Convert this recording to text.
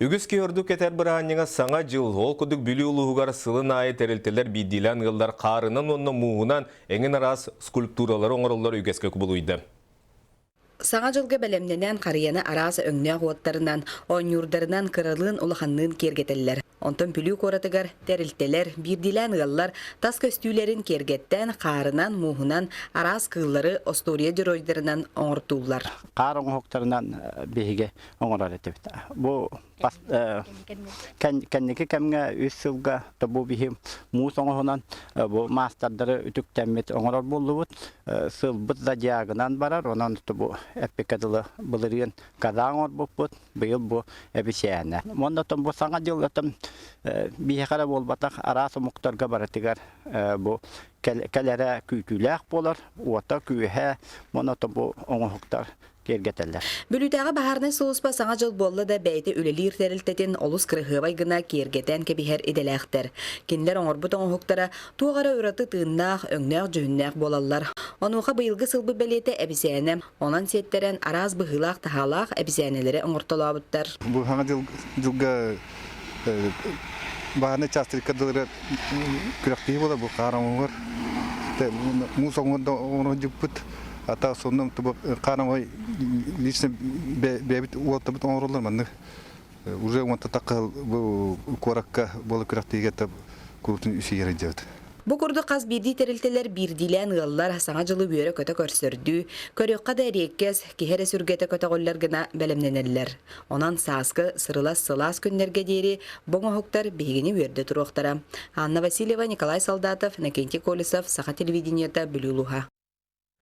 Үгүс киһи ордук кэтэр бырааһынньыга Саҥа дьыл, ол курдук Бүлүү улууһугар сылын аайы тэрилтэлэр биирдиилээн ыаллар хаарынан уонна мууһунан эҥин араас скульптуралары оҥороллор үгэскэ кубулуйда. Саҥа дьылга бэлэмнэнэн харыйаны араас өҥнөөх уоттарынан, оонньуурдарынан кыралыын-улаханныын киэргэтэллэр. Онтон Бүлүү куоратыгар тэрилтэлэр, биирдиилээн ыаллар тас көстүүлэрин киэргэттэн, хаарынан, мууһунан араас кыыллары остуоруйа дьоруойдарынан оҥортууллар. Хаар оҥоһуктарынан биһиги оҥорор этибит. Бу кэнники кэмҥэ үс сылга бу биһи муус оҥоһунан бу маастардары үтүктэммит оҥорор буоллубут. Сылбыт зодиагынан барар, онон бу эппиккэ дылы былырыын каза оҥорбуппут, быйыл бу эбисээнэ. Уонна бу саҥа дьыл биһиэхэ эрэ буолбатах, араас омуктарга барытыгар бу кэлэрэ күүтүүлээх буолар, уота-күүһэ, уонна бу оҥоһуктар киэргэтэллэр. Бүлүүтээҕи баһаарынай сулууспа Саҥа дьыл буолла да бэйэтэ үлэлиир тэрилтэтин олус кыраһыабай гына киэргэтэн кэбиһэр идэлээхтэр. Кинилэр оҥорбут оҥоһуктара туох эрэ ураты тыыннаах, өҥнөөх-дьүһүннээх буолаллар. Онуоха быйылгы сылбыт бэлиэтэ эбисээнэ. Онон сиэттэрэн араас быһыылаах-таһаалаах эбисээнэлэри оҥортолообуттар. Бу Саҥа дьыл дьылга баһаарынай чаастарга дылы күрэхтэһии буолар бу хаар оҥоһугар. Муус оҥорон дьыппыт ата сонно хаарамай лично бэйэбит уолтабыт оҥороллор маннык уже уонта такка бу куоракка буола күрэхтэһиигэ курутун үсүйэр дьабыт. Бу курдук хас биирдии тэрилтэлэр биирдиилээн ыаллар Саҥа дьылы үөрэ-көтө көрсөрдүү, көрүөххэ да эриэккэс, киһи эрэ сүргэтэ көтөҕүллэр гына бэлэмнэнэллэр. Онон сааскы сырылас сылаас күннэргэ диэри бу оҥоһуктар биһигини үөрдэ туруохтара. Анна Васильева, Николай Солдатов, Иннокентий Колесов, Саха телевидениета, Бүлүү улууһа.